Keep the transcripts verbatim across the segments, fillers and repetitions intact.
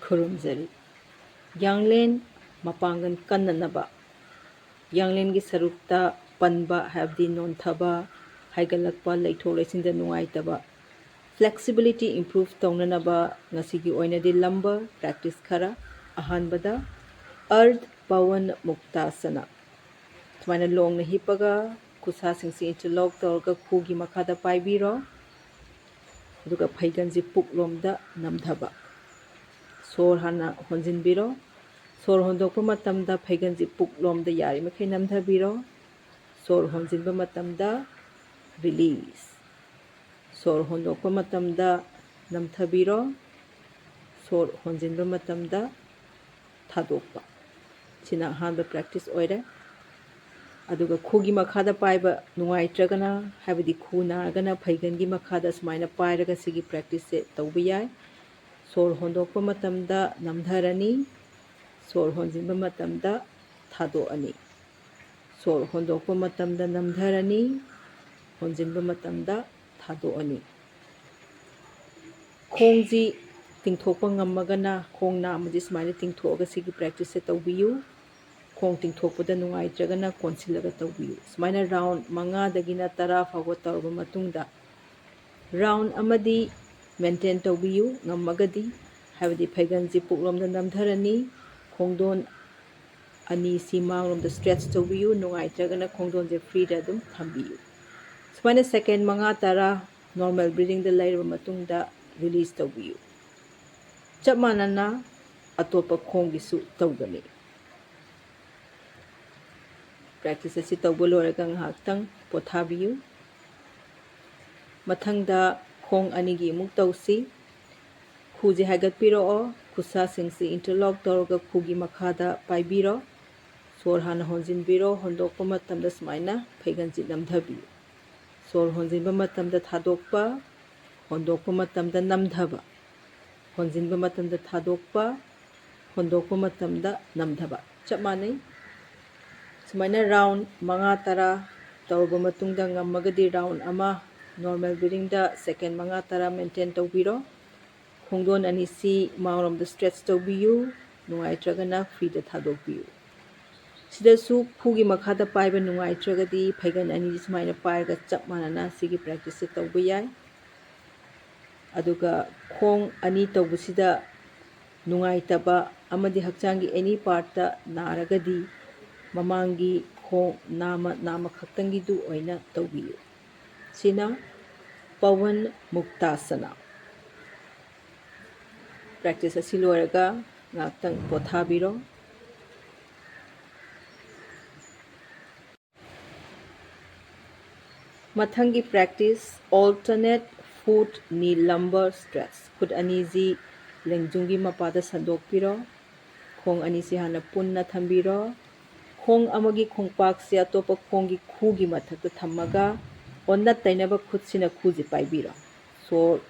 ꯈꯨꯔꯨꯝꯖꯔꯤ꯫ ꯌꯥꯡꯂꯦꯟ ꯃꯄꯥꯡꯒꯜ ꯀꯟꯅꯅꯕ, ꯌꯥꯡꯂꯦꯟꯒꯤ ꯁꯔꯨꯛꯇ ꯄꯟꯕ, ꯍꯥꯏꯕꯗꯤ ꯅꯣꯟꯊꯕ, ꯍꯥꯏꯒꯠꯂꯛꯄ, ꯂꯩꯊꯣꯛ ꯂꯩꯁꯤꯟꯗ ꯅꯨꯡꯉꯥꯏꯇꯕ, flexibility improve ꯇꯧꯅꯅꯕ ꯉꯁꯤꯒꯤ ꯑꯣꯏꯅꯗꯤ lumbar practice ꯈꯔ꯫ ꯑꯍꯥꯟꯕꯗ Ardha Pavan Muktasana꯫ ꯁꯨꯃꯥꯏꯅ ꯂꯣꯡꯅ ꯍꯤꯞꯄꯒ ꯈꯨꯠꯁꯥꯁꯤꯡꯁꯤ interlock ꯇꯧꯔꯒ ꯈꯨꯒꯤ ꯃꯈꯥꯗ ꯄꯥꯏꯕꯤꯔꯣ꯫ ꯑꯗꯨꯒ ꯐꯩꯒꯟꯁꯤ ꯄꯨꯛꯂꯣꯝꯗ ꯅꯝꯊꯕ꯫ ꯁꯣꯔ ꯍꯥꯟꯅ ꯍꯣꯟꯖꯤꯟꯕꯤꯔꯣ꯫ ꯁꯣꯔ ꯍꯣꯟꯗꯣꯛꯄ ꯃꯇꯝꯗ ꯐꯩꯒꯟꯁꯤ ꯄꯨꯛꯂꯣꯝꯗ ꯌꯥꯔꯤꯃꯈꯩ ꯅꯝꯊꯕꯤꯔꯣ꯫ ꯁꯣꯔ ꯍꯣꯟꯖꯤꯟꯕ ꯃꯇꯝꯗ release꯫ ꯁꯣꯔ ꯍꯣꯟꯗꯣꯛꯄ ꯃꯇꯝꯗ ꯅꯝꯊꯕꯤꯔꯣ꯫ ꯁꯣꯔ ꯍꯣꯟꯖꯤꯟꯕ ꯃꯇꯝꯗ ꯊꯥꯗꯣꯛꯄ꯫ ꯁꯤꯅ ꯑꯍꯥꯟꯕ practice ꯑꯣꯏꯔꯦ꯫ ꯑꯗꯨꯒ ꯈꯨꯒꯤ ꯃꯈꯥꯗ ꯄꯥꯏꯕ ꯅꯨꯡꯉꯥꯏꯇ꯭ꯔꯒꯅ, ꯍꯥꯏꯕꯗꯤ ꯈꯨ ꯅꯥꯔꯒꯅ ꯐꯩꯒꯟꯒꯤ ꯃꯈꯥꯗ ꯁꯨꯃꯥꯏꯅ ꯄꯥꯏꯔꯒ ꯁꯤꯒꯤ practiceꯁꯦ ꯇꯧꯕ ꯌꯥꯏ꯫ ꯁꯣꯔ ꯍꯣꯟꯗꯣꯛꯄ ꯃꯇꯝꯗ ꯅꯝꯊꯔꯅꯤ, ꯁꯣꯔ ꯍꯣꯟꯖꯤꯟꯕ ꯃꯇꯝꯗ ꯊꯥꯗꯣꯛꯑꯅꯤ꯫ ꯁꯣꯔ ꯍꯣꯟꯗꯣꯛꯄ ꯃꯇꯝꯗ ꯅꯝꯊꯔꯅꯤ, ꯍꯣꯟꯖꯤꯟꯕ ꯃꯇꯝꯗ ꯊꯥꯗꯣꯛꯑꯅꯤ꯫ ꯈꯣꯡꯁꯤ ꯇꯤꯡꯊꯣꯛꯄ ꯉꯝꯃꯒꯅ ꯈꯣꯡ ꯅꯥꯝꯃꯁꯤ ꯁꯨꯃꯥꯏꯅ ꯇꯤꯡꯊꯣꯛꯑꯒ ꯁꯤꯒꯤ practiceꯁꯦ ꯇꯧꯕꯤꯌꯨ꯫ ꯈꯣꯡ ꯇꯤꯡꯊꯣꯛꯄꯗ ꯅꯨꯡꯉꯥꯏꯇ꯭ꯔꯒꯅ ꯀꯣꯟꯁꯤꯜꯂꯒ ꯇꯧꯕꯤꯌꯨ꯫ ꯁꯨꯃꯥꯏꯅ round ꯃꯉꯥꯗꯒꯤꯅ ꯇꯔꯥ ꯐꯥꯎꯕ ꯇꯧꯔꯕ ꯃꯇꯨꯡꯗ, round ꯑꯃꯗꯤ maintain ꯇꯧꯕꯤꯌꯨ ꯉꯝꯃꯒꯗꯤ, ꯍꯥꯏꯕꯗꯤ ꯐꯩꯒꯟꯁꯤ ꯄꯨꯛꯂꯣꯝꯗ ꯅꯝꯊꯔꯅꯤ, ꯈꯣꯡꯗꯣꯟ ꯑꯅꯤꯁꯤ ꯃꯥꯡꯂꯣꯝꯗ stretch ꯇꯧꯕꯤꯌꯨ, ꯅꯨꯡꯉꯥꯏꯇ꯭ꯔꯒꯅ ꯈꯣꯡꯗꯣꯟꯁꯦ freeꯗ ꯑꯗꯨꯝ ꯊꯝꯕꯤꯌꯨ꯫ ꯁꯨꯃꯥꯏꯅ second ꯃꯉꯥ ꯇꯔꯥ normal breathingꯗ ꯂꯩꯔꯕ ꯃꯇꯨꯡꯗ release ꯇꯧꯕꯤꯌꯨ꯫ ꯆꯞ ꯃꯥꯟꯅꯅ ꯑꯇꯣꯞꯄ ꯈꯣꯡꯒꯤꯁꯨ ꯇꯧꯒꯅꯤ꯫ Practice ꯑꯁꯤ ꯇꯧꯕ ꯂꯣꯏꯔꯒ ꯉꯥꯏꯍꯥꯛꯇꯪ ꯄꯣꯊꯥꯕꯤꯌꯨ꯫ ꯃꯊꯪꯗ ꯈꯣꯡ ꯑꯅꯤꯒꯤ ꯑꯃꯨꯛ ꯇꯧꯁꯤ꯫ ꯈꯨꯁꯦ ꯍꯥꯏꯒꯠꯄꯤꯔꯛꯑꯣ꯫ ꯈꯨꯠꯁꯥꯁꯤꯡꯁꯤ interlock ꯇꯧꯔꯒ ꯈꯨꯒꯤ ꯃꯈꯥꯗ ꯄꯥꯏꯕꯤꯔꯣ꯫ ꯁꯣꯔ ꯍꯥꯟꯅ ꯍꯣꯟꯖꯤꯟꯕꯤꯔꯣ꯫ ꯍꯣꯟꯗꯣꯛꯄ ꯃꯇꯝꯗ ꯁꯨꯃꯥꯏꯅ ꯐꯩꯒꯟꯁꯤ ꯅꯝꯊꯕꯤꯌꯨ꯫ ꯁꯣꯔ ꯍꯣꯟꯖꯤꯟꯕ ꯃꯇꯝꯗ ꯊꯥꯗꯣꯛꯄ, ꯍꯣꯟꯗꯣꯛꯄ ꯃꯇꯝꯗ ꯅꯝꯊꯕ꯫ ꯍꯣꯟꯖꯤꯟꯕ ꯃꯇꯝꯗ ꯊꯥꯗꯣꯛꯄ, ꯍꯣꯟꯗꯣꯛꯄ ꯃꯇꯝꯗ ꯅꯝꯊꯕ꯫ ꯆꯞ ꯃꯥꯟꯅꯩ꯫ ꯁꯨꯃꯥꯏꯅ round ꯃꯉꯥ ꯇꯔꯥ ꯇꯧꯔꯕ ꯃꯇꯨꯡꯗ, ꯉꯝꯃꯒꯗꯤ round ꯑꯃ normal breathingꯗ second ꯃꯉꯥ ꯇꯔꯥ maintain ꯇꯧꯕꯤꯔꯣ꯫ ꯈꯣꯡꯗꯣꯟ ꯑꯅꯤꯁꯤ ꯃꯥꯡꯂꯣꯝꯗ stretch ꯇꯧꯕꯤꯌꯨ, ꯅꯨꯡꯉꯥꯏꯇ꯭ꯔꯒꯅ freeꯗ ꯊꯥꯗꯣꯛꯄꯤꯌꯨ꯫ ꯁꯤꯗꯁꯨ ꯈꯨꯒꯤ ꯃꯈꯥꯗ ꯄꯥꯏꯕ ꯅꯨꯡꯉꯥꯏꯇ꯭ꯔꯒꯗꯤ ꯐꯩꯒꯟ ꯑꯅꯤꯁꯤ ꯁꯨꯃꯥꯏꯅ ꯄꯥꯏꯔꯒ ꯆꯞ ꯃꯥꯟꯅꯅ ꯁꯤꯒꯤ practiceꯁꯦ ꯇꯧꯕ ꯌꯥꯏ꯫ ꯑꯗꯨꯒ ꯈꯣꯡ ꯑꯅꯤ ꯇꯧꯕꯁꯤꯗ ꯅꯨꯡꯉꯥꯏꯇꯕ ꯑꯃꯗꯤ ꯍꯛꯆꯥꯡꯒꯤ any partꯇ ꯅꯥꯔꯒꯗꯤ ꯃꯃꯥꯡꯒꯤ ꯈꯣꯡ ꯅꯥꯝꯃ ꯅꯥꯝꯃ ꯈꯛꯇꯪꯒꯤꯗꯨ ꯑꯣꯏꯅ ꯇꯧꯕꯤꯌꯨ꯫ ꯁꯤꯅ ꯄꯋꯟ ꯃꯨꯛꯇꯥꯁꯅ꯫ Practice ꯑꯁꯤ ꯂꯣꯏꯔꯒ ꯉꯥꯛꯇꯪ ꯄꯣꯊꯥꯕꯤꯔꯣ꯫ ꯃꯊꯪꯒꯤ practice, alternate foot knee lumbar stretch꯫ ꯈꯨꯠ ꯑꯅꯤꯁꯤ ꯂꯦꯡꯖꯨꯝꯒꯤ ꯃꯄꯥꯗ ꯁꯟꯗꯣꯛꯄꯤꯔꯣ꯫ ꯈꯣꯡ ꯑꯅꯤꯁꯤ ꯍꯥꯟꯅ ꯄꯨꯟꯅ ꯊꯝꯕꯤꯔꯣ꯫ ꯈꯣꯡ ꯑꯃꯒꯤ ꯈꯣꯡꯄꯥꯛꯁꯦ ꯑꯇꯣꯞꯄ ꯈꯣꯡꯒꯤ ꯈꯨꯒꯤ ꯃꯊꯛꯇ ꯊꯝꯃꯒ ꯑꯣꯟꯅ ꯇꯩꯅꯕ ꯈꯨꯠꯁꯤꯅ ꯈꯨꯁꯤ ꯄꯥꯏꯕꯤꯔꯣ꯫ ꯁꯣꯔ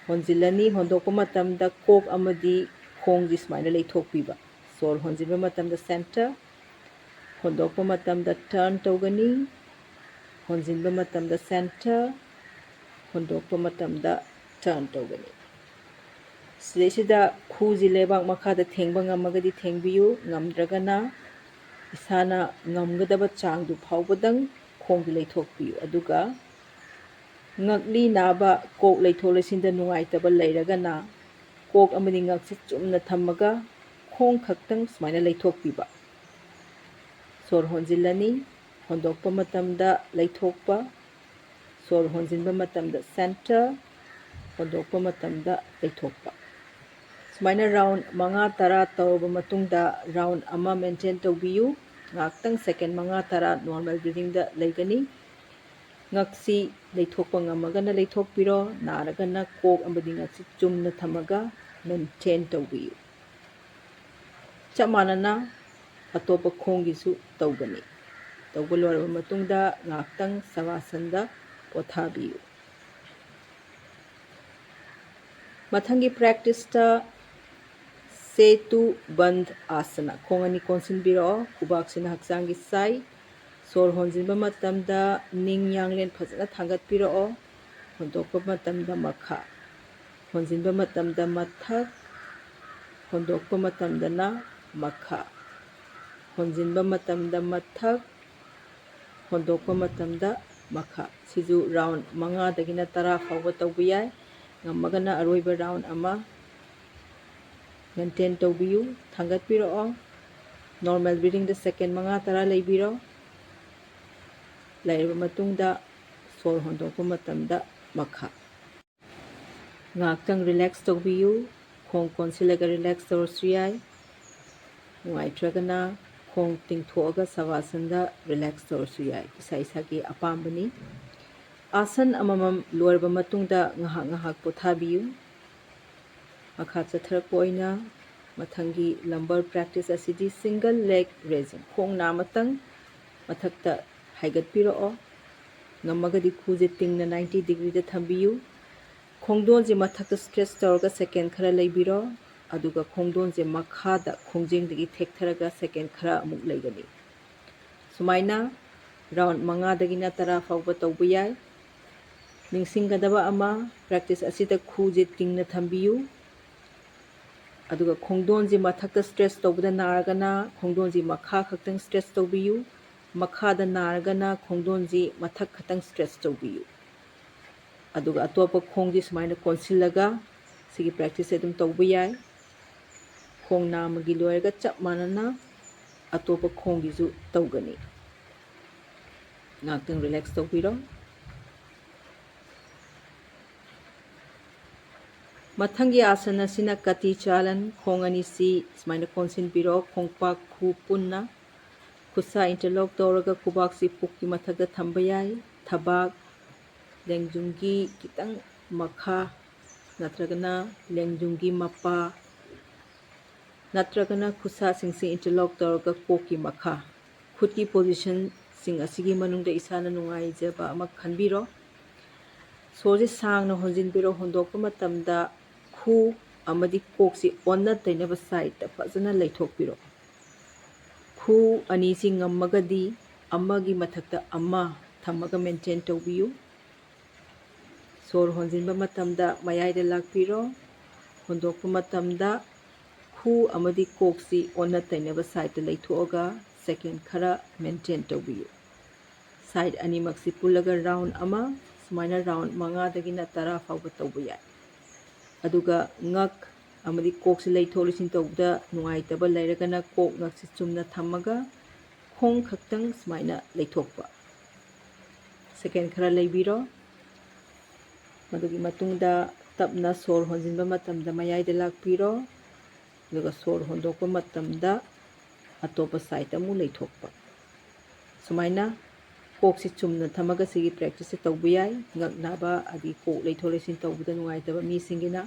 ꯍꯣꯟꯖꯤꯜꯂꯅꯤ꯫ ꯍꯣꯟꯗꯣꯛꯄ ꯃꯇꯝꯗ ꯀꯣꯛ ꯑꯃꯗꯤ ꯈꯣꯡꯁꯤ ꯁꯨꯃꯥꯏꯅ ꯂꯩꯊꯣꯛꯄꯤꯕ꯫ ꯁꯣꯔ ꯍꯣꯟꯖꯤꯟꯕ ꯃꯇꯝꯗ center, ꯍꯣꯟꯗꯣꯛꯄ ꯃꯇꯝꯗ turn ꯇꯧꯒꯅꯤ꯫ ꯍꯣꯟꯖꯤꯟꯕ ꯃꯇꯝꯗ center, ꯍꯣꯟꯗꯣꯛꯄ ꯃꯇꯝꯗ turn ꯇꯧꯒꯅꯤ꯫ ꯁꯤꯗꯩꯁꯤꯗ ꯈꯨꯁꯤ ꯂꯩꯕꯥꯛ ꯃꯈꯥꯗ ꯊꯦꯡꯕ ꯉꯝꯃꯒꯗꯤ ꯊꯦꯡꯕꯤꯌꯨ, ꯉꯝꯗ꯭ꯔꯒꯅ ꯏꯁꯥꯅ ꯉꯝꯒꯗꯕ ꯆꯥꯡꯗꯨ ꯐꯥꯎꯕꯗꯪ ꯈꯣꯡꯗꯨ ꯂꯩꯊꯣꯛꯄꯤꯌꯨ꯫ ꯑꯗꯨꯒ ꯉꯛꯂꯤ ꯅꯥꯕ, ꯀꯣꯛ ꯂꯩꯊꯣꯛ ꯂꯩꯁꯤꯟꯗ ꯅꯨꯡꯉꯥꯏꯇꯕ ꯂꯩꯔꯒꯅ ꯀꯣꯛ ꯑꯃꯗꯤ ꯉꯛꯁꯤ ꯆꯨꯝꯅ ꯊꯝꯃꯒ ꯈꯣꯡ ꯈꯛꯇꯪ ꯁꯨꯃꯥꯏꯅ ꯂꯩꯊꯣꯛꯄꯤꯕ꯫ ꯁꯣꯔ ꯍꯣꯟꯖꯤꯜꯂꯅꯤ, ꯍꯣꯟꯗꯣꯛꯄ ꯃꯇꯝꯗ ꯂꯩꯊꯣꯛꯄ, ꯁꯣꯔ ꯍꯣꯟꯖꯤꯟꯕ ꯃꯇꯝꯗ center, ꯍꯣꯟꯗꯣꯛꯄ ꯃꯇꯝꯗ ꯂꯩꯊꯣꯛꯄ꯫ ꯁꯨꯃꯥꯏꯅ round ꯃꯉꯥ ꯇꯔꯥ ꯇꯧꯔꯕ ꯃꯇꯨꯡꯗ round ꯑꯃ maintain ꯇꯧꯕꯤꯌꯨ꯫ ꯉꯥꯏꯍꯥꯛꯇꯪ second ꯃꯉꯥ ꯇꯔꯥ normal breathingꯗ ꯂꯩꯒꯅꯤ꯫ ꯉꯛꯁꯤ ꯂꯩꯊꯣꯛꯄ ꯉꯝꯃꯒꯅ ꯂꯩꯊꯣꯛꯄꯤꯔꯣ, ꯅꯥꯔꯒꯅ ꯀꯣꯛ ꯑꯃꯗꯤ ꯉꯛꯁꯤ ꯆꯨꯝꯅ ꯊꯝꯃꯒ maintain ꯇꯧꯕꯤꯌꯨ꯫ ꯆꯞ ꯃꯥꯟꯅꯅ ꯑꯇꯣꯞꯄ ꯈꯣꯡꯒꯤꯁꯨ ꯇꯧꯒꯅꯤ꯫ ꯇꯧꯕ ꯂꯣꯏꯔꯕ ꯃꯇꯨꯡꯗ ꯉꯥꯏꯍꯥꯛꯇꯪ ꯁꯕꯥꯁꯟꯗ ꯄꯣꯊꯥꯕꯤꯌꯨ꯫ ꯃꯊꯪꯒꯤ practiceꯇ ꯁꯦꯇꯨ ꯕꯟꯗ ꯑꯥꯁꯅ, ꯈꯣꯡ ꯑꯅꯤ ꯀꯣꯟꯁꯤꯟꯕꯤꯔꯛꯑꯣ, ꯈꯨꯕꯥꯛꯁꯤꯅ ꯍꯛꯆꯥꯡꯒꯤ ꯁꯥꯏ꯫ ꯁꯣꯔ ꯍꯣꯟꯖꯤꯟꯕ ꯃꯇꯝꯗ ꯅꯤꯡ ꯌꯥꯡꯂꯦꯟ ꯐꯖꯅ ꯊꯥꯡꯒꯠꯄꯤꯔꯛꯑꯣ, ꯍꯣꯟꯗꯣꯛꯄ ꯃꯇꯝꯗ ꯃꯈꯥ꯫ ꯍꯣꯟꯖꯤꯟꯕ ꯃꯇꯝꯗ ꯃꯊꯛ, ꯍꯣꯟꯗꯣꯛꯄ ꯃꯇꯝꯗꯅ ꯃꯈꯥ꯫ ꯍꯣꯟꯖꯤꯟꯕ ꯃꯇꯝꯗ ꯃꯊꯛ, ꯍꯣꯟꯗꯣꯛꯄ ꯃꯇꯝꯗ ꯃꯈꯥ꯫ ꯁꯤꯁꯨ ꯔꯥꯎꯟ ꯃꯉꯥꯗꯒꯤꯅ ꯇꯔꯥ ꯐꯥꯎꯕ ꯇꯧꯕ ꯌꯥꯏ꯫ ꯉꯝꯃꯒꯅ ꯑꯔꯣꯏꯕ ꯔꯥꯎꯟ ꯑꯃ ꯃꯦꯟꯇꯦꯟ ꯇꯧꯕꯤꯌꯨ꯫ ꯊꯥꯡꯒꯠꯄꯤꯔꯛꯑꯣ꯫ ꯅꯣꯔꯃꯦꯜ ꯕ꯭ꯔꯤꯗꯤꯡꯗ ꯁꯦꯀꯦꯟ ꯃꯉꯥ ꯇꯔꯥ ꯂꯩꯕꯤꯔꯣ꯫ ꯂꯩꯔꯕ ꯃꯇꯨꯡꯗ ꯁꯣꯔ ꯍꯣꯟꯗꯣꯛꯄ ꯃꯇꯝꯗ ꯃꯈꯥ꯫ ꯉꯥꯏꯍꯥꯛꯇꯪ ꯔꯤꯂꯦꯛꯁ ꯇꯧꯕꯤꯌꯨ꯫ ꯈꯣꯡ ꯀꯣꯟꯁꯤꯜꯂꯒ ꯔꯤꯂꯦꯛꯁ ꯇꯧꯔꯁꯨ ꯌꯥꯏ꯫ ꯅꯨꯡꯉꯥꯏꯇ꯭ꯔꯒꯅ ꯈꯣꯡ ꯇꯤꯡꯊꯣꯛꯑꯒ ꯁꯕꯥꯁꯟꯗ ꯔꯤꯂꯦꯛꯁ ꯇꯧꯔꯁꯨ ꯌꯥꯏ, ꯏꯁꯥ ꯏꯁꯥꯒꯤ ꯑꯄꯥꯝꯕꯅꯤ꯫ ꯑꯥꯁꯟ ꯑꯃꯃꯝ ꯂꯣꯏꯔꯕ ꯃꯇꯨꯡꯗ ꯉꯥꯏꯍꯥꯛ ꯉꯥꯏꯍꯥꯛ ꯄꯣꯊꯥꯕꯤꯌꯨ꯫ ꯃꯈꯥ ꯆꯠꯊꯔꯛꯄ ꯑꯣꯏꯅ ꯃꯊꯪꯒꯤ ꯂꯝꯕꯔ ꯄ꯭ꯔꯦꯛꯇꯤꯁ ꯑꯁꯤꯗꯤ ꯁꯤꯡꯒꯜ ꯂꯦꯒ ꯔꯦꯖꯤꯡ, ꯈꯣꯡ ꯅꯥ ꯑꯃꯇꯪ ꯃꯊꯛꯇ ꯍꯥꯏꯒꯠꯄꯤꯔꯛꯑꯣ꯫ ꯉꯝꯃꯒꯗꯤ ꯈꯨꯁꯦ ꯇꯤꯡꯅ ꯅꯥꯏꯟꯇꯤ ꯗꯤꯒ꯭ꯔꯤꯗ ꯊꯝꯕꯤꯌꯨ꯫ ꯈꯣꯡꯗꯣꯟꯁꯦ ꯃꯊꯛꯇ ꯁ꯭ꯇ꯭ꯔꯦꯆ ꯇꯧꯔꯒ ꯁꯦꯀꯦꯟ ꯈꯔ ꯂꯩꯕꯤꯔꯣ, ꯑꯗꯨꯒ ꯈꯣꯡꯗꯣꯟꯁꯦ ꯃꯈꯥꯗ ꯈꯣꯡꯖꯦꯡꯗꯒꯤ ꯊꯦꯛꯊꯔꯒ ꯁꯦꯀꯦꯟ ꯈꯔ ꯑꯃꯨꯛ ꯂꯩꯒꯅꯤ꯫ ꯁꯨꯃꯥꯏꯅ ꯔꯥꯎꯟ ꯃꯉꯥꯗꯒꯤꯅ ꯇꯔꯥ ꯐꯥꯎꯕ ꯇꯧꯕ ꯌꯥꯏ꯫ ꯅꯤꯡꯁꯤꯡꯒꯗꯕ ꯑꯃ, ꯄ꯭ꯔꯦꯛꯇꯤꯁ ꯑꯁꯤꯗ ꯈꯨꯁꯦ ꯇꯤꯡꯅ ꯊꯝꯕꯤꯌꯨ꯫ ꯑꯗꯨꯒ ꯈꯣꯡꯗꯣꯟꯁꯦ ꯃꯊꯛꯇ ꯁ꯭ꯇ꯭ꯔꯦꯆ ꯇꯧꯕꯗ ꯅꯥꯔꯒꯅ ꯈꯣꯡꯗꯣꯟꯁꯤ ꯃꯈꯥ ꯈꯛꯇꯪ ꯁ꯭ꯇ꯭ꯔꯦꯆ ꯇꯧꯕꯤꯌꯨ, ꯃꯈꯥꯗ ꯅꯥꯔꯒꯅ ꯈꯣꯡꯗꯣꯟꯁꯤ ꯃꯊꯛ ꯈꯛꯇꯪ ꯁ꯭ꯇ꯭ꯔꯦꯆ ꯇꯧꯕꯤꯌꯨ꯫ ꯑꯗꯨꯒ ꯑꯇꯣꯞꯄ ꯈꯣꯡꯁꯤ ꯁꯨꯃꯥꯏꯅ ꯀꯣꯟꯁꯤꯜꯂꯒ ꯁꯤꯒꯤ ꯄ꯭ꯔꯦꯛꯇꯤꯁꯁꯦ ꯑꯗꯨꯝ ꯇꯧꯕ ꯌꯥꯏ꯫ ꯈꯣꯡ ꯅꯥꯝꯃꯒꯤ ꯂꯣꯏꯔꯒ ꯆꯞ ꯃꯥꯟꯅꯅ ꯑꯇꯣꯞꯄ ꯈꯣꯡꯒꯤꯁꯨ ꯇꯧꯒꯅꯤ꯫ ꯉꯥꯛꯇꯪ ꯔꯤꯂꯦꯛꯁ ꯇꯧꯕꯤꯔꯣ꯫ ꯃꯊꯪꯒꯤ ꯑꯥꯁꯟ ꯑꯁꯤꯅ ꯀꯇꯤ ꯆꯥꯂꯟ, ꯈꯣꯡ ꯑꯅꯤꯁꯤ ꯁꯨꯃꯥꯏꯅ ꯀꯣꯟꯁꯤꯟꯕꯤꯔꯣ, ꯈꯣꯡꯄꯥꯛ ꯈꯨ ꯄꯨꯟꯅ꯫ ꯈꯨꯠꯁꯥ ꯏꯟꯇꯔꯂꯣꯛ ꯇꯧꯔꯒ ꯈꯨꯕꯥꯛꯁꯤ ꯄꯨꯛꯀꯤ ꯃꯊꯛꯇ ꯊꯝꯕ ꯌꯥꯏ꯫ ꯊꯕꯥꯛ ꯂꯦꯡꯖꯨꯝꯒꯤ ꯈꯤꯇꯪ ꯃꯈꯥ ꯅꯠꯇ꯭ꯔꯒꯅ ꯂꯦꯡꯖꯨꯝꯒꯤ ꯃꯄꯥ ꯅꯠꯇ꯭ꯔꯒꯅ ꯈꯨꯠꯁꯥꯁꯤꯡꯁꯤ ꯏꯟꯇꯔꯂꯣꯛ ꯇꯧꯔꯒ ꯀꯣꯛꯀꯤ ꯃꯈꯥ꯫ ꯈꯨꯠꯀꯤ ꯄꯣꯖꯤꯁꯟꯁꯤꯡ ꯑꯁꯤꯒꯤ ꯃꯅꯨꯡꯗ ꯏꯁꯥꯅ ꯅꯨꯡꯉꯥꯏꯖꯕ ꯑꯃ ꯈꯟꯕꯤꯔꯣ꯫ ꯁꯣꯔꯁꯤ ꯁꯥꯡꯅ ꯍꯣꯟꯖꯤꯟꯕꯤꯔꯣ꯫ ꯍꯣꯟꯗꯣꯛꯄ ꯃꯇꯝꯗ ꯈꯨ ꯑꯃꯗꯤ ꯀꯣꯛꯁꯤ ꯑꯣꯟꯅ ꯇꯩꯅꯕ ꯁꯥꯏꯠꯇ ꯐꯖꯅ ꯂꯩꯊꯣꯛꯄꯤꯔꯣ꯫ ꯈꯨ ꯑꯅꯤꯁꯤ ꯉꯝꯃꯒꯗꯤ ꯑꯃꯒꯤ ꯃꯊꯛꯇ ꯑꯃ ꯊꯝꯃꯒ ꯃꯦꯟꯇꯦꯟ ꯇꯧꯕꯤꯌꯨ꯫ ꯁꯣꯔ ꯍꯣꯟꯖꯤꯟꯕ ꯃꯇꯝꯗ ꯃꯌꯥꯏꯗ ꯂꯥꯛꯄꯤꯔꯣ꯫ ꯍꯣꯟꯗꯣꯛꯄ ꯃꯇꯝꯗ ꯈꯨ ꯑꯃꯗꯤ ꯀꯣꯛꯁꯤ ꯑꯣꯟꯅ ꯇꯩꯅꯕ ꯁꯥꯏꯠꯇ ꯂꯩꯊꯣꯛꯑꯒ ꯁꯦꯀꯦꯟ ꯈꯔ ꯃꯦꯟꯇꯦꯟ ꯇꯧꯕꯤꯌꯨ꯫ ꯁꯥꯏꯠ ꯑꯅꯤꯃꯛꯁꯤ ꯄꯨꯜꯂꯒ ꯔꯥꯎꯟ ꯑꯃ, ꯁꯨꯃꯥꯏꯅ ꯔꯥꯎꯟ ꯃꯉꯥꯗꯒꯤꯅ ꯇꯔꯥ ꯐꯥꯎꯕ ꯇꯧꯕ ꯌꯥꯏ꯫ ꯑꯗꯨꯒ ꯉꯛ ꯑꯃꯗꯤ ꯀꯣꯛꯁꯤ ꯂꯩꯊꯣꯛ ꯂꯩꯁꯤꯟ ꯇꯧꯕꯗ ꯅꯨꯡꯉꯥꯏꯇꯕ ꯂꯩꯔꯒꯅ ꯀꯣꯛ ꯉꯛꯁꯤ ꯆꯨꯝꯅ ꯊꯝꯃꯒ ꯈꯣꯡ ꯈꯛꯇꯪ ꯁꯨꯃꯥꯏꯅ ꯂꯩꯊꯣꯛꯄ꯫ ꯁꯦꯀꯦꯟ ꯈꯔ ꯂꯩꯕꯤꯔꯣ꯫ ꯃꯗꯨꯒꯤ ꯃꯇꯨꯡꯗ ꯇꯞꯅ ꯁꯣꯔ ꯍꯣꯟꯖꯤꯟꯕ ꯃꯇꯝꯗ ꯃꯌꯥꯏꯗ ꯂꯥꯛꯄꯤꯔꯣ, ꯑꯗꯨꯒ ꯁꯣꯔ ꯍꯣꯟꯗꯣꯛꯄ ꯃꯇꯝꯗ ꯑꯇꯣꯞꯄ ꯁꯥꯏꯠꯇ ꯑꯃꯨꯛ ꯂꯩꯊꯣꯛꯄ꯫ ꯁꯨꯃꯥꯏꯅ ꯀꯣꯛꯁꯤ ꯆꯨꯝꯅ ꯊꯝꯃꯒ ꯁꯤꯒꯤ ꯄ꯭ꯔꯦꯛꯇꯤꯁꯁꯦ ꯇꯧꯕ ꯌꯥꯏ꯫ ꯉꯛ ꯅꯥꯕ ꯑꯗꯒꯤ ꯀꯣꯛ ꯂꯩꯊꯣꯛ ꯂꯩꯁꯤꯟ ꯇꯧꯕꯗ ꯅꯨꯡꯉꯥꯏꯇꯕ ꯃꯤꯁꯤꯡꯒꯤꯅ꯫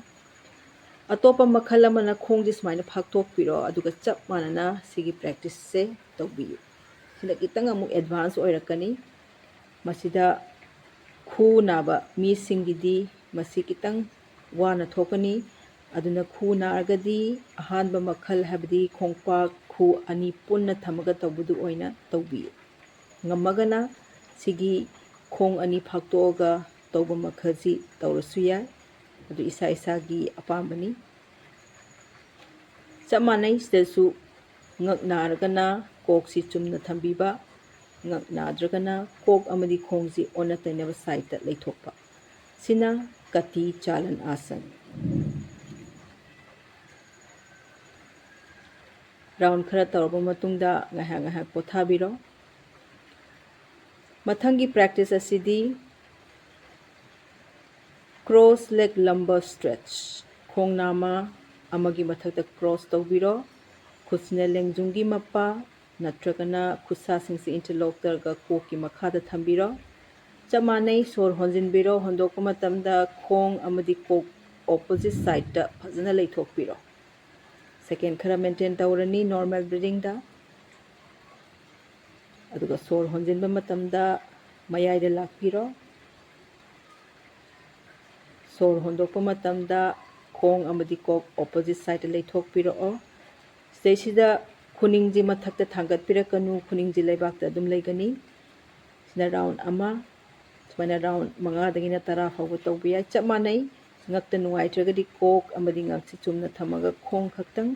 ꯑꯇꯣꯞꯄ ꯃꯈꯜ ꯑꯃꯅ ꯈꯣꯡꯁꯦ ꯁꯨꯃꯥꯏꯅ ꯐꯥꯛꯇꯣꯛꯄꯤꯔꯣ, ꯑꯗꯨꯒ ꯆꯞ ꯃꯥꯟꯅꯅ ꯁꯤꯒꯤ ꯄ꯭ꯔꯦꯛꯇꯤꯁꯁꯦ ꯇꯧꯕꯤꯌꯨ꯫ ꯁꯤꯅ ꯈꯤꯇꯪ ꯑꯃꯨꯛ ꯑꯦꯗꯚꯥꯟꯁ ꯑꯣꯏꯔꯛꯀꯅꯤ꯫ ꯃꯁꯤꯗ ꯈꯨ ꯅꯥꯕ ꯃꯤꯁꯤꯡꯒꯤꯗꯤ ꯃꯁꯤ ꯈꯤꯇꯪ ꯋꯥꯅ ꯊꯣꯛꯀꯅꯤ꯫ ꯑꯗꯨꯅ ꯈꯨ ꯅꯥꯔꯒꯗꯤ ꯑꯍꯥꯟꯕ ꯃꯈꯜ, ꯍꯥꯏꯕꯗꯤ ꯈꯣꯡꯄꯥꯛ ꯈꯨ ꯑꯅꯤ ꯄꯨꯟꯅ ꯊꯝꯃꯒ ꯇꯧꯕꯗꯨ ꯑꯣꯏꯅ ꯇꯧꯕꯤꯌꯨ꯫ ꯉꯝꯃꯒꯅ ꯁꯤꯒꯤ ꯈꯣꯡ ꯑꯅꯤ ꯐꯥꯛꯇꯣꯛꯑꯒ ꯇꯧꯕ ꯃꯈꯜꯁꯤ ꯇꯧꯔꯁꯨ ꯌꯥꯏ, ꯑꯗꯨ ꯏꯁꯥ ꯏꯁꯥꯒꯤ ꯑꯄꯥꯝꯕꯅꯤ꯫ ꯆꯞ ꯃꯥꯟꯅꯩ꯫ ꯁꯤꯗꯁꯨ ꯉꯛ ꯅꯥꯔꯒꯅ ꯀꯣꯛꯁꯤ ꯆꯨꯝꯅ ꯊꯝꯕꯤꯕ, ꯉꯛ ꯅꯥꯗ꯭ꯔꯒꯅ ꯀꯣꯛ ꯑꯃꯗꯤ ꯈꯣꯡꯁꯤ ꯑꯣꯟꯅ ꯇꯩꯅꯕ ꯁꯥꯏꯠꯇ ꯂꯩꯊꯣꯛꯄ꯫ ꯁꯤꯅ ꯀꯇꯤ ꯆꯥꯂꯟ ꯑꯥꯁꯟ꯫ ꯔꯥꯎꯟ ꯈꯔ ꯇꯧꯔꯕ ꯃꯇꯨꯡꯗ ꯉꯥꯏꯍꯥꯛ ꯉꯥꯏꯍꯥꯛ ꯄꯣꯊꯥꯕꯤꯔꯣ꯫ ꯃꯊꯪꯒꯤ ꯄ꯭ꯔꯦꯛꯇꯤꯁ ꯑꯁꯤꯗꯤ ꯀ꯭ꯔꯣꯁ ꯂꯦꯒ ꯂꯝꯕꯔ ꯁ꯭ꯇ꯭ꯔꯦꯆ, ꯈꯣꯡ ꯅꯥꯝꯃ ꯑꯃꯒꯤ ꯃꯊꯛꯇ ꯀ꯭ꯔꯣꯁ ꯇꯧꯕꯤꯔꯣ꯫ ꯈꯨꯠꯁꯤꯅ ꯂꯦꯡꯖꯨꯝꯒꯤ ꯃꯄꯥ ꯅꯠꯇ꯭ꯔꯒꯅ ꯈꯨꯠꯁꯥꯁꯤꯡꯁꯤ ꯏꯟꯇꯔꯂꯣꯛ ꯇꯧꯔꯒ ꯀꯣꯛꯀꯤ ꯃꯈꯥꯗ ꯊꯝꯕꯤꯔꯣ꯫ ꯆꯞ ꯃꯥꯟꯅꯩ, ꯁꯣꯔ ꯍꯣꯟꯖꯤꯟꯕꯤꯔꯣ, ꯍꯣꯟꯗꯣꯛꯄ ꯃꯇꯝꯗ ꯈꯣꯡ ꯑꯃꯗꯤ ꯀꯣꯛ ꯑꯣꯄꯣꯖꯤꯠ ꯁꯥꯏꯠꯇ ꯐꯖꯅ ꯂꯩꯊꯣꯛꯄꯤꯔꯣ꯫ ꯁꯦꯀꯦꯟ ꯈꯔ ꯃꯦꯟꯇꯦꯟ ꯇꯧꯔꯅꯤ ꯅꯣꯔꯃꯦꯜ ꯕ꯭ꯔꯤꯗꯤꯡꯗ꯫ ꯑꯗꯨꯒ ꯁꯣꯔ ꯍꯣꯟꯖꯤꯟꯕ ꯃꯇꯝꯗ ꯃꯌꯥꯏꯗ ꯂꯥꯛꯄꯤꯔꯣ꯫ ꯁꯣꯔ ꯍꯣꯟꯗꯣꯛꯄ ꯃꯇꯝꯗ ꯈꯣꯡ ꯑꯃꯗꯤ ꯀꯣꯛ ꯑꯣꯄꯣꯖꯤꯠ ꯁꯥꯏꯠꯇ ꯂꯩꯊꯣꯛꯄꯤꯔꯛꯑꯣ꯫ ꯁꯤꯗꯩꯁꯤꯗ ꯈꯨꯅꯤꯡꯁꯤ ꯃꯊꯛꯇ ꯊꯥꯡꯒꯠꯄꯤꯔꯛꯀꯅꯨ, ꯈꯨꯅꯤꯡꯁꯤ ꯂꯩꯕꯥꯛꯇ ꯑꯗꯨꯝ ꯂꯩꯒꯅꯤ꯫ ꯁꯤꯅ ꯔꯥꯎꯟ ꯑꯃ꯫ ꯁꯨꯃꯥꯏꯅ ꯔꯥꯎꯟ ꯃꯉꯥꯗꯒꯤꯅ ꯇꯔꯥ ꯐꯥꯎꯕ ꯇꯧꯕ ꯌꯥꯏ꯫ ꯆꯞ ꯃꯥꯟꯅꯩ, ꯉꯛꯇ ꯅꯨꯡꯉꯥꯏꯇ꯭ꯔꯒꯗꯤ ꯀꯣꯛ ꯑꯃꯗꯤ ꯉꯛꯁꯤ ꯆꯨꯝꯅ ꯊꯝꯃꯒ ꯈꯣꯡ ꯈꯛꯇꯪ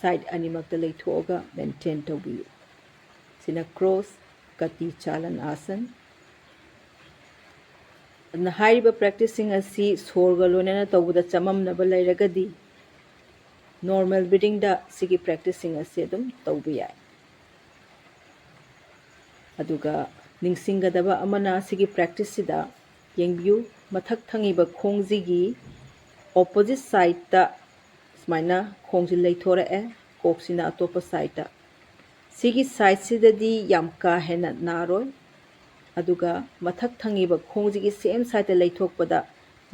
ꯁꯥꯏꯠ ꯑꯅꯤꯃꯛꯇ ꯂꯩꯊꯣꯛꯑꯒ ꯃꯦꯟꯇꯦꯟ ꯇꯧꯕꯤꯌꯨ꯫ ꯁꯤꯅ ꯀ꯭ꯔꯣꯁ ꯀꯇꯤ ꯆꯥꯂꯟ ꯑꯥꯁꯟ꯫ ꯑꯗꯨꯅ ꯍꯥꯏꯔꯤꯕ ꯄ꯭ꯔꯦꯛꯇꯤꯁꯁꯤꯡ ꯑꯁꯤ ꯁꯣꯔꯒ ꯂꯣꯏꯅꯅ ꯇꯧꯕꯗ ꯆꯃꯝꯅꯕ ꯂꯩꯔꯒꯗꯤ ꯅꯣꯔꯃꯦꯜ ꯕ꯭ꯔꯤꯗꯤꯡꯗ ꯁꯤꯒꯤ ꯄ꯭ꯔꯦꯛꯇꯤꯁꯁꯤꯡ ꯑꯁꯤ ꯑꯗꯨꯝ ꯇꯧꯕ ꯌꯥꯏ꯫ ꯑꯗꯨꯒ ꯅꯤꯡꯁꯤꯡꯒꯗꯕ ꯑꯃꯅ, ꯁꯤꯒꯤ ꯄ꯭ꯔꯦꯛꯇꯤꯁꯁꯤꯗ ꯌꯦꯡꯕꯤꯌꯨ, ꯃꯊꯛ ꯊꯪꯉꯤꯕ ꯈꯣꯡꯁꯤꯒꯤ ꯑꯣꯄꯣꯖꯤꯠ ꯁꯥꯏꯠꯇ ꯁꯨꯃꯥꯏꯅ ꯈꯣꯡꯁꯤ ꯂꯩꯊꯣꯔꯛꯑꯦ, ꯀꯣꯛꯁꯤꯅ ꯑꯇꯣꯞꯄ ꯁꯥꯏꯠꯇ꯫ ꯁꯤꯒꯤ ꯁꯥꯏꯠꯁꯤꯗꯗꯤ ꯌꯥꯝ ꯀꯥ ꯍꯦꯟꯅ ꯅꯥꯔꯣꯏ꯫ ꯑꯗꯨꯒ ꯃꯊꯛ ꯊꯪꯉꯤꯕ ꯈꯣꯡꯁꯤꯒꯤ ꯁꯦꯝ ꯁꯥꯏꯠꯇ ꯂꯩꯊꯣꯛꯄꯗ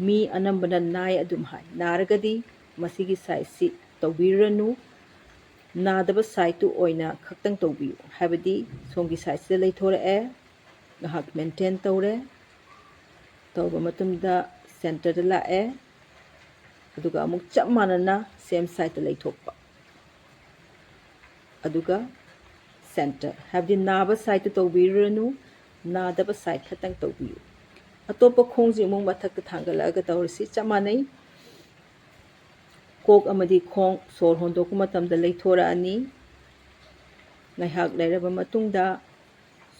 ꯃꯤ ꯑꯅꯝꯕꯅ ꯅꯥꯏ ꯑꯗꯨꯝ ꯍꯥꯏ꯫ ꯅꯥꯔꯒꯗꯤ ꯃꯁꯤꯒꯤ ꯁꯥꯏꯠꯁꯤ ꯇꯧꯕꯤꯔꯨꯔꯅꯨ꯫ ꯅꯥꯗꯕ ꯁꯥꯏꯠꯇꯨ ꯑꯣꯏꯅ ꯈꯛꯇꯪ ꯇꯧꯕꯤꯌꯨ꯫ ꯍꯥꯏꯕꯗꯤ ꯁꯣꯝꯒꯤ ꯁꯥꯏꯠꯁꯤꯗ ꯂꯩꯊꯣꯔꯛꯑꯦ, ꯉꯥꯏꯍꯥꯛ ꯃꯦꯟꯇꯦꯟ ꯇꯧꯔꯦ, ꯇꯧꯔꯕ ꯃꯇꯨꯡꯗ ꯁꯦꯟꯇꯔꯗ ꯂꯥꯛꯑꯦ, ꯑꯗꯨꯒ ꯑꯃꯨꯛ ꯆꯞ ꯃꯥꯟꯅꯅ ꯁꯦꯝ ꯁꯥꯏꯠꯇ ꯂꯩꯊꯣꯛꯄ, ꯑꯗꯨꯒ ꯁꯦꯟꯇꯔ, ꯍꯥꯏꯕꯗꯤ ꯅꯥꯕ ꯁꯥꯏꯠꯇꯨ ꯇꯧꯕꯤꯔꯨꯔꯅꯨ, ꯅꯥꯗꯕ ꯁꯥꯏꯠ ꯈꯛꯇꯪ ꯇꯧꯕꯤꯌꯨ꯫ ꯑꯇꯣꯞꯄ ꯈꯣꯡꯁꯤ ꯑꯃꯨꯛ ꯃꯊꯛꯇ ꯊꯥꯡꯒꯠꯂꯛꯑꯒ ꯇꯧꯔꯁꯤ꯫ ꯆꯞ ꯃꯥꯟꯅꯩ, ꯀꯣꯛ ꯑꯃꯗꯤ ꯈꯣꯡ ꯁꯣꯔ ꯍꯣꯟꯗꯣꯛꯄ ꯃꯇꯝꯗ ꯂꯩꯊꯣꯔꯛꯑꯅꯤ꯫ ꯉꯥꯏꯍꯥꯛ ꯂꯩꯔꯕ ꯃꯇꯨꯡꯗ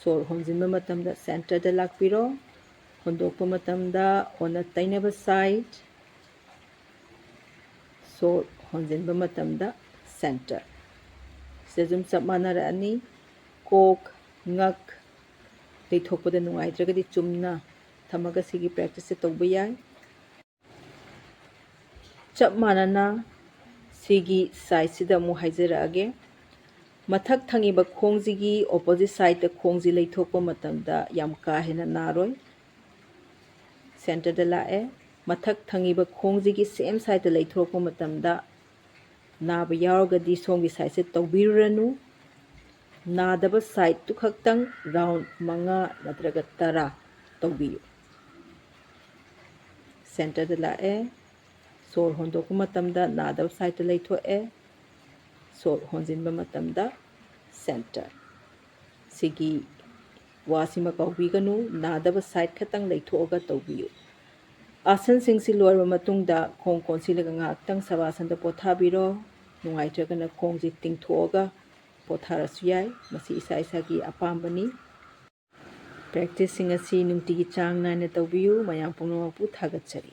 ꯁꯣꯔ ꯍꯣꯟꯖꯤꯟꯕ ꯃꯇꯝꯗ ꯁꯦꯟꯇꯔꯗ ꯂꯥꯛꯄꯤꯔꯣ꯫ ꯍꯣꯟꯗꯣꯛꯄ ꯃꯇꯝꯗ ꯑꯣꯟꯅ ꯇꯩꯅꯕ ꯁꯥꯏꯠ, ꯁꯣꯔ ꯍꯣꯟꯖꯤꯟꯕ ꯃꯇꯝꯗ ꯁꯦꯟꯇꯔ꯫ ꯁꯤꯗ ꯑꯗꯨꯝ ꯆꯞ ꯃꯥꯟꯅꯔꯛꯑꯅꯤ꯫ ꯀꯣꯛ, ꯉꯛ ꯂꯩꯊꯣꯛꯄꯗ ꯅꯨꯡꯉꯥꯏꯇ꯭ꯔꯒꯗꯤ ꯆꯨꯝꯅ ꯊꯝꯃꯒ ꯁꯤꯒꯤ ꯄ꯭ꯔꯦꯛꯇꯤꯁꯁꯦ ꯇꯧꯕ ꯌꯥꯏ꯫ ꯆꯞ ꯃꯥꯟꯅꯅ ꯁꯤꯒꯤ ꯁꯥꯏꯠꯁꯤꯗ ꯑꯃꯨꯛ ꯍꯥꯏꯖꯔꯛꯑꯒꯦ꯫ ꯃꯊꯛ ꯊꯪꯉꯤꯕ ꯈꯣꯡꯁꯤꯒꯤ ꯑꯣꯄꯣꯖꯤꯠ ꯁꯥꯏꯠꯇ ꯈꯣꯡꯁꯤ ꯂꯩꯊꯣꯛꯄ ꯃꯇꯝꯗ ꯌꯥꯝ ꯀꯥ ꯍꯦꯟꯅ ꯅꯥꯔꯣꯏ꯫ ꯁꯦꯟꯇꯔꯗ ꯂꯥꯛꯑꯦ꯫ ꯃꯊꯛ ꯊꯪꯉꯤꯕ ꯈꯣꯡꯁꯤꯒꯤ ꯁꯦꯝ ꯁꯥꯏꯠꯇ ꯂꯩꯊꯣꯔꯛꯄ ꯃꯇꯝꯗ ꯅꯥꯕ ꯌꯥꯎꯔꯒꯗꯤ ꯁꯣꯝꯒꯤ ꯁꯥꯏꯠꯁꯦ ꯇꯧꯕꯤꯔꯨꯔꯅꯨ꯫ ꯅꯥꯗꯕ ꯁꯥꯏꯠꯇꯨ ꯈꯛꯇꯪ ꯔꯥꯎꯟ ꯃꯉꯥ ꯅꯠꯇ꯭ꯔꯒ ꯇꯔꯥ ꯇꯧꯕꯤꯌꯨ꯫ ꯁꯦꯟꯇꯔꯗ ꯂꯥꯛꯑꯦ꯫ ꯁꯣꯔ ꯍꯣꯟꯗꯣꯛꯄ ꯃꯇꯝꯗ ꯅꯥꯗꯕ ꯁꯥꯏꯠꯇ ꯂꯩꯊꯣꯛꯑꯦ꯫ ꯁꯣꯔ ꯍꯣꯟꯖꯤꯟꯕ ꯃꯇꯝꯗ ꯁꯦꯟꯇꯔ꯫ ꯁꯤꯒꯤ ꯋꯥꯁꯤꯃ ꯀꯥꯎꯕꯤꯒꯅꯨ, ꯅꯥꯗꯕ ꯁꯥꯏꯠ ꯈꯛꯇꯪ ꯂꯩꯊꯣꯛꯑꯒ ꯇꯧꯕꯤꯌꯨ꯫ ꯑꯥꯁꯟꯁꯤꯡꯁꯤ ꯂꯣꯏꯔꯕ ꯃꯇꯨꯡꯗ ꯈꯣꯡ ꯀꯣꯟꯁꯤꯜꯂꯒ ꯉꯥꯏꯍꯥꯛꯇꯪ ꯁꯕꯥꯁꯟꯗ ꯄꯣꯊꯥꯕꯤꯔꯣ꯫ ꯅꯨꯡꯉꯥꯏꯇ꯭ꯔꯒꯅ ꯈꯣꯡꯁꯤ ꯇꯤꯡꯊꯣꯛꯑꯒ ꯄꯣꯊꯥꯔꯁꯨ ꯌꯥꯏ꯫ ꯃꯁꯤ ꯏꯁꯥ ꯏꯁꯥꯒꯤ ꯑꯄꯥꯝꯕꯅꯤ꯫ ꯄ꯭ꯔꯦꯛꯇꯤꯁꯁꯤꯡ ꯑꯁꯤ ꯅꯨꯡꯇꯤꯒꯤ ꯆꯥꯡ ꯅꯥꯏꯅ ꯇꯧꯕꯤꯌꯨ꯫ ꯃꯌꯥꯝ ꯄꯨꯝꯅꯃꯛꯄꯨ ꯊꯥꯒꯠꯆꯔꯤ꯫